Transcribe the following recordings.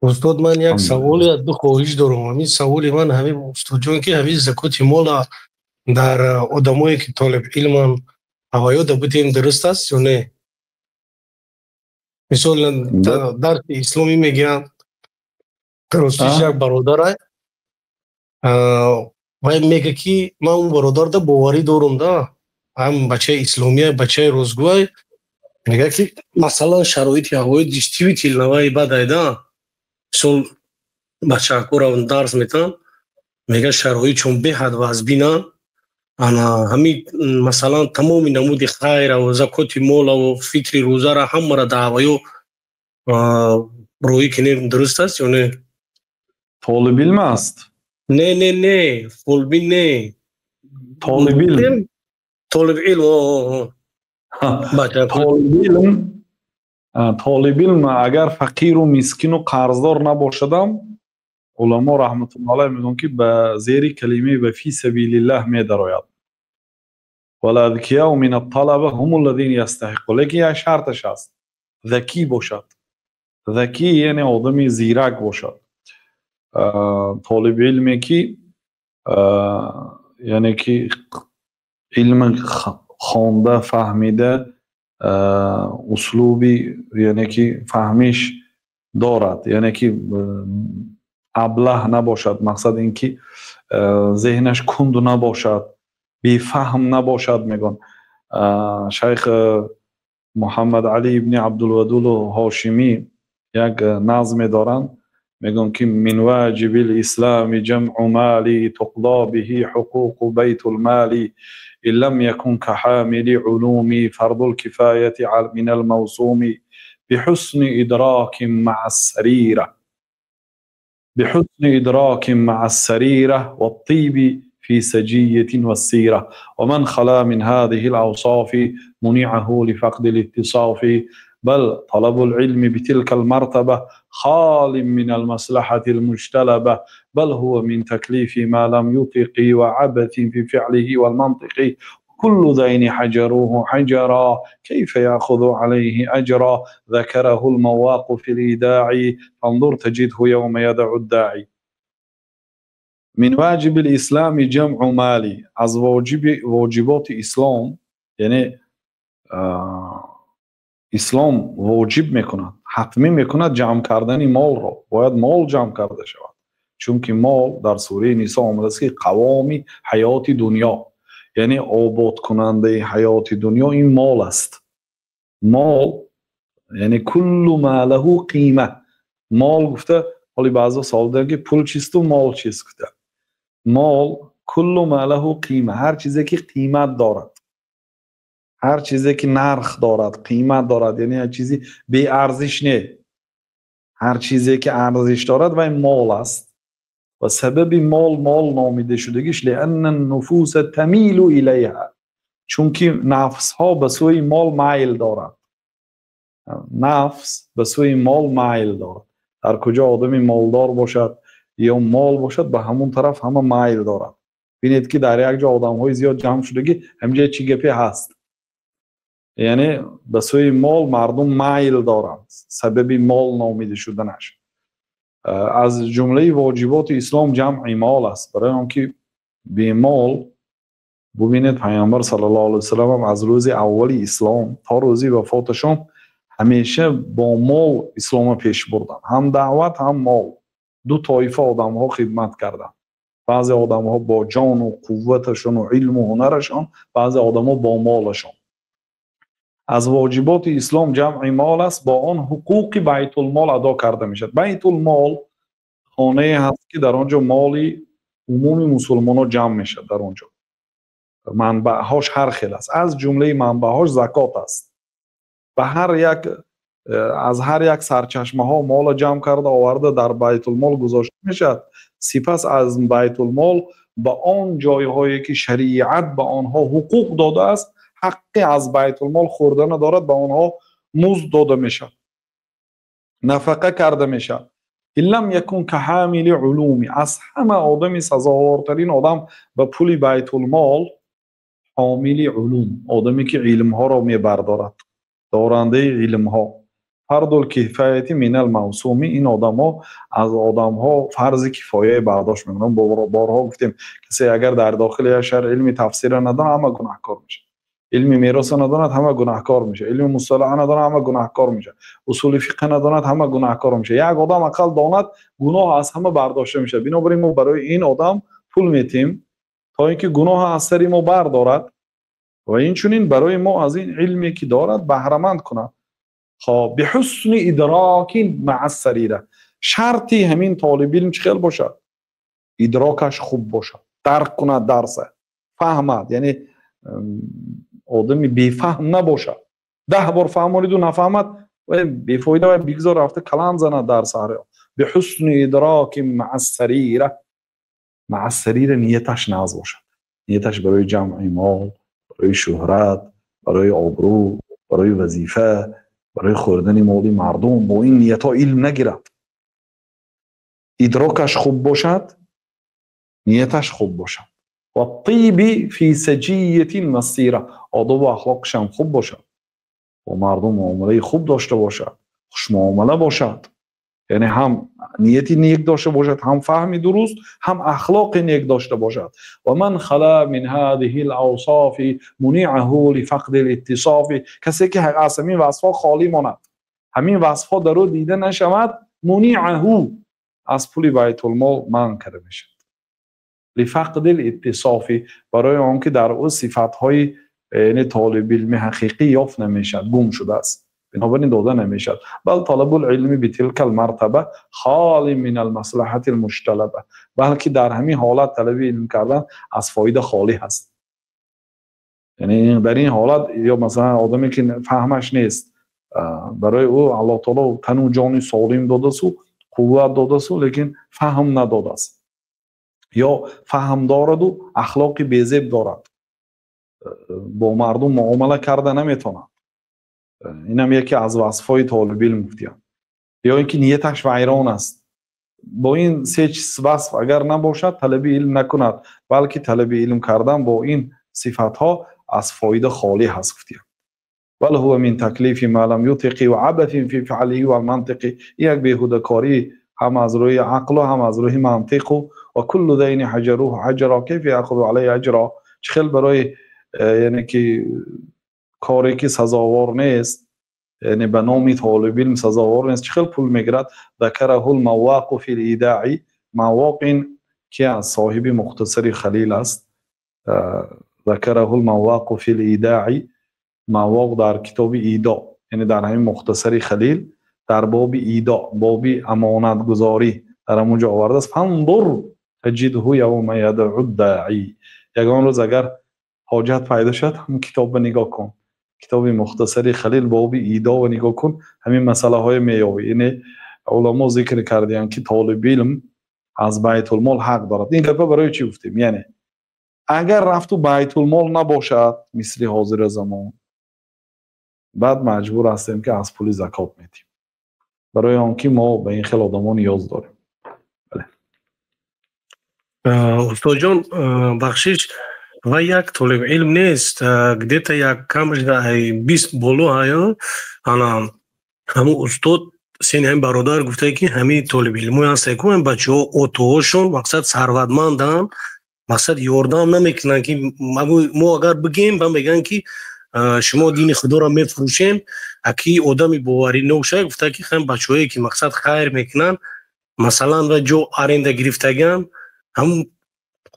Устод, ман як саволе, ду хоҳиш дорам. Ҳамин саволи ман ҳамин, устодҷон, ки ҳамин закоти мола дар одамое, ки толибилман, ҳавоёда будем, дуруст аст ё не? Мисол, дарси исломӣ мегӯянд, ростиш, як бародарай вай мега, ки ман он бародарда боварӣ дорум да, ҳам бачаи исломия, бачаи ростгӯай, мега, ки масалан шароити ҳавои действительно вай бадай да. Мисол, бачаакора дарс метан, мега, шароитшон беҳад вазбинанд. Ана ҳамин, масалан, тамоми намуди хайраву закоти молаву фитри рӯзара ҳамара даъваё роӣ кинем, дуруст аст ё не? Толибилм аст? Не, не, не, фолбин не. Толибилм. Толибилм. Толибилм, толибилм агар фақиру мискину қарздор набошадам, уламо раҳматулло алайҳ мегӯянд, ки ба зери калимаи ва фи сабилиллаҳ медарояд. والأذكياء من الطلبة هم الذين يستحقون. Лекин як шарташ аст: закӣ бошад. Закӣ яъне одами зирак бошад, толиби илме, ки яъне ки илм хонда, фаҳмида, услуби, яъне ки фаҳмиш дорад, яъне ки аблаҳ набошад. Мақсад ин ки зеҳнаш кунд набошад, бефаҳм набошад. Мегӯн, шайх Муҳаммад Али ибни Абдулвадулу Ҳошимӣ як назме доранд, мегӯн, ки من واجب الإسلام جمع مال تقضى به حقوق بيت المال، إن لم يكن كحامل علوم فرض الكفاية من الموسوم بحسن إدراك مع السريرة، بحسن إدراك مع السريرة والطيب في سجية والسيرة، ومن خلا من هذه الأوصاف منعه لفقد الاتصاف، بل طلب العلم بتلك المرتبة خال من المصلحة المجتلبة، بل هو من تكليف ما لم يطق وعبث في فعله والمنطق، كل ذين حجروه حجرا كيف يأخذ عليه أجرا، ذكره المواق في الإيداع فانظر تجده يوم يدع الداعي. من واجب الإسلام جمع مال. Аз воҷиботи ислом, яъне ислом воҷиб мекунад, ҳатмӣ мекунад ҷамъ кардани молро. Бояд мол ҷамъ карда шавад, чунки мол дар сураи Нисо омадааст, ки қавоми ҳаёти дунё, яъне ободкунандаи ҳаёти дунё ин мол аст. Мол яъне كل ما له قيمة. Мол гуфта, ҳоли баъзеҳо савол доранд, ки пул чисту мол чист гуфта. Мол كل ما له قيمة, ҳар чизе ки қимат дорад, ҳар чизе ки нарх дорад, қимат дорад, яъне як чизи беарзиш не, ҳар чизе ки арзиш дорад, вай мол аст. Ва сабаби мол мол номида шудагиш لأن النفوس تميل إليها, чунки нафсҳо ба сӯи мол майл дорад. Нафс ба сӯи мол майл дорад. Дар куҷо одами молдор бошад ё мол бошад, ба ҳамон тараф ҳама майл дорад. Бинед, ки дар як ҷо одамҳои зиёд ҷамъ шудагӣ, ҳамҷа чӣ гапе ҳаст. Яъне ба сӯи мол мардум майл доранд, сабаби мол номида шуданаш. Аз ҷумлаи воҷиботи ислом ҷамъи мол аст, барои он ки бемол, бубинед, Пайғамбар саллаллоҳу алайҳи васаллам аз рӯзи аввали ислом то рӯзи вафоташон ҳамеша бо мол ислома пеш бурданд. Ҳам даъват, ҳам мол. Ду тоифа одамҳо хидмат карданд: баъзе одамҳо бо ҷону қувваташону илму ҳунарашон, баъзе одамҳо бо молашон. Аз воҷиботи ислом ҷамъи мол аст, бо он ҳуқуқи байтулмол адо карда мешавад. Байтулмол хонае ҳаст, ки дар он ҷо моли умуми мусулмонҳо ҷамъ мешавад. Дар он ҷо манбаъҳош ҳар хел аст, аз ҷумлаи манбаъҳош закот аст. Ба ҳар як аз ҳар як сарчашмаҳо мола ҷамъ карда оварда, дар байтулмол гузошта мешавад. Сипас аз байтулмол ба он ҷойҳое, ки шариат ба онҳо ҳуқуқ додааст, ҳаққи аз байтулмол хӯрдана дорад, ба онҳо музд дода мешавад, нафақа карда мешавад. إن لم يكن كحامل علوم. Аз ҳама одами сазовортарин одам ба пули байтулмол ҳомили улум, одаме ки илмҳоро мебардорад, дорандаи илмҳо. Фардул кифояти минал мавсуми, ин одамҳо аз одамҳо фарзи кифояе бардошт мекунанд. Борҳо гуфтем, касе агар дар дохили як шаҳр илми тафсира надонад, ҳама гунаҳкор мешавад. Илми мероса надонад, ҳама гунаҳкор мешавад. Илми мусталаҳа надонад, ҳама гунаҳкор мешавад. Усули фиқҳ надонад, ҳама гунаҳкор мешавад. Як одам ақал донад, гуноҳ аз ҳама бардошта мешавад. Бинобар ин мо барои ин одам пул метиҳем, то ин ки гуноҳ аз сари мо бардорад ва инчунин барои мо аз ин илме ки дорад баҳраманд кунад. Хоб, биҳусни идрокин маа сарира, шарти ҳамин толибилм чӣ хел бошад? Идрокаш хуб бошад, дарк кунад дарса, фаҳмад, яъне одами бефаҳм набошад. 10 бор фаҳмониду нафаҳмад, бефоида вай бигзор рафта калан занад дар саҳро. Биҳусни идрокин маа сарира, маа сарира нияташ нағз бошад. Нияташ барои ҷамъи мол, барои шӯҳрат, барои обрӯ, барои вазифа, барои хӯрдани моли мардум, бо ин ниятҳо илм нагирад. Идрокаш хуб бошад, нияташ хуб бошад. Ва тиби фи саҷиятин вассира, одобу ахлоқаш ҳам хуб бошад, бо мардум муомилаи хуб дошта бошад, хушмуомила бошад. Яъне ҳам нияти нек дошта бошад, ҳам фаҳми дуруст, ҳам ахлоқи нек дошта бошад. Ва ман хала мин ҳадиҳи л-авсофи муниаҳу лифақди л-иттисофи, касе ки аз ҳамин васфҳо холӣ монад, ҳамин васфҳо дар ӯ дида нашавад, муниаҳу аз пули байтулмол манъ карда мешавад. Лифақди л-иттисофи, барои он ки дар ӯ сифатҳои яъне толибилми ҳақиқӣ ёфт намешавад, гум шудааст, бинобар ин дода намешавад. Бал талабул илми битилкал мартаба холи минал маслаҳатил мушталаба, балки дар ҳамин ҳолат талаби илм кардан аз фоида холӣ ҳаст. Яъне дар ин ҳолат ё масалан одаме ки фаҳмаш нест, барои ӯ Аллоҳ таоло тану ҷони солим додасу, қувват додасу, лекин фаҳм надодааст, ё фаҳм дораду ахлоқи безеб дорад, бо мардум муомила карда наметавонад. Инам яке аз васфҳои толибилм гуфтиям. Ё ин ки нияташ вайрон аст. Бо ин се чиз васф агар набошад, талаби илм накунад, балки талаби илм кардан бо ин сифатҳо аз фоида холӣ ҳаст гуфтиям. Бал ҳува мин таклифи ма лам ютиқи ва абатин фи фаълиҳи вал мантиқи, як беҳудакорӣ ҳам аз рӯи ақлу ҳам аз рӯи мантиқу. Ва куллу дайни ҳаҷаруҳу ҳаҷара кайфа яъхузу алайҳи аҷра, чӣ хел барои яъне ки коре ки сазовор нест, яъне ба номи толибилм сазовор нест, чӣ хел пул мегирад? Закараҳул маввақу фил идаъи, маввоқ ин ки аз соҳиби мухтасари Халил аст. Закараҳул маввақу фил идаъи, маввоқ дар китоби Идо, яъне дар ҳамин мухтасари Халил дар боби Идо, боби амонатгузорӣ дар ҳамон ҷо овардааст. Фанзур таҷидҳу явма ядъу даъи, ягон рӯз агар ҳоҷат пайдо шуд, ҳамон китобро нигоҳ кун, китоби мухтасари Халил боби Идо нигоҳ кун, ҳамин масъалаҳое меёбӣ. Яъне уламо зикр кардиянд ки толибилм аз байтулмол ҳақ дорад. Ин гапа барои чӣ гуфтем? Яъне агар рафту байтулмол набошад, мисли ҳозира замон, баъд маҷбур ҳастем ки аз пули закот медиҳем, барои он ки мо ба ин хел одамо ниёз дорем. Бале устодҷон, бахшиш, ва як толиб илм нест, где-то як камаш 20 боло ҳаё. Ана ҳамун устод сени ҳамин бародар гуфта ки ҳамин толибилмои ҳастае ку ҳамин бачаҳо отоҳошон мақсад сарватманданд, мақсад ёрдам намекунанд, ки мо агар бигем, ба мегӯянд ки шумо дини худоро мефурӯшем. Аки одами боваринок шава, гуфта ки ҳамин бачаҳое ки мақсад хайр мекунанд, масалан ва ҷо аренда гирифтагианд, ҳамун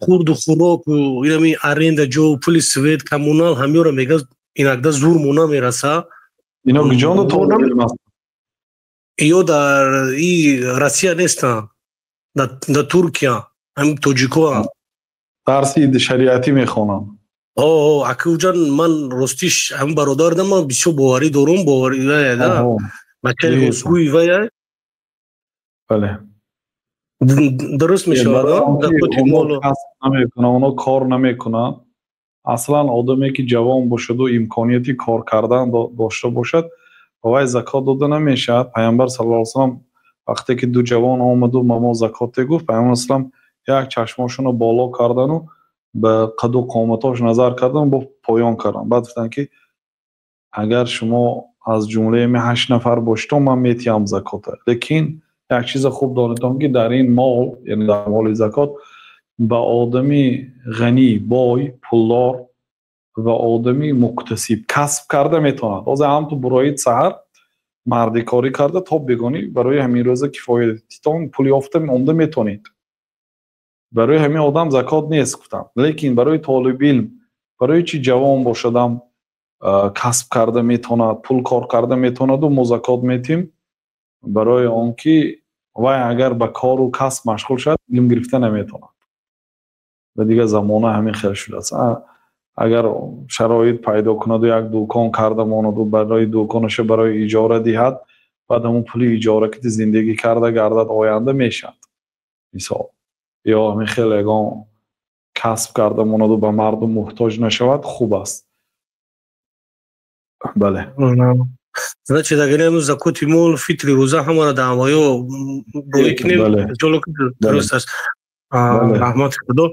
хурду хӯроку инами аренда ҷо, пули свет, коммунал, ҳамёро мега инакда зурмо намераса. Ино куҷоndo толибилм аст? Ё дар и Россия нестанд, дар Туркия, ҳамин тоҷикоам. Дарси шариатӣ мехонанд. О, аки уҷа ман ростиш ҳамин бародарда ман бисёр боварӣ дорум, боварӣ да бачаи ростгӯи вая. Бале. Дуруст мешавад. Намекунанд, оно кор намекунанд. Аслан одаме ки ҷавон бошаду имконияти кор кардан дошта бошад, ба вай закот дода намешавад. Пайғамбар саллаллоҳу алайҳи васаллам вақте ки ду ҷавон омаду ба мо закоте гуфт, Пайғамбар саллам як чашмошонро боло кардану ба қаду қоматош назар кардан, бо поён кардан. Баъд гуфтанд ки агар шумо Аз ҷумлаи ами ҳашт нафар бошитон, ман метиҳам закота. Лекин як чиза хуб донедон, ки дар ин мол, яъне дар моли закот, ба одами ғанӣ, бой, пулдор ва одами муктасиб, касб карда метавонад, ҳозир ҳам ту буроид, саҳар мардикорӣ карда то бегонӣ барои ҳамин рӯза кифоятитон пул ёфта омда метавонед, барои ҳамин одам закот нест гуфтам. Лекин барои толибилм, барои чи ҷавон бошадам, касб карда метавонад, пул кор карда метавонаду мо закот метиҳем, барои он ки вай агар ба кору касб машғул шавад, илм гирифта наметавонад. Ва дигар замона ҳамин хел шудааст. Агар шароит пайдо кунаду як дукон карда монаду, барои дуконаша барои иҷора диҳад, баъд ҳамун пули иҷора ки зиндагӣ карда гардад, оянда мешавад, мисол. Ё ҳамин хел ягон касб карда монаду ба мардум муҳтоҷ нашавад, хуб аст, бале. Значит, агар ҳамун закоти мол, фитри, рӯза ҳамаро дар ҳамаё роӣ кунем, дуруст аст. Раҳмати Худо.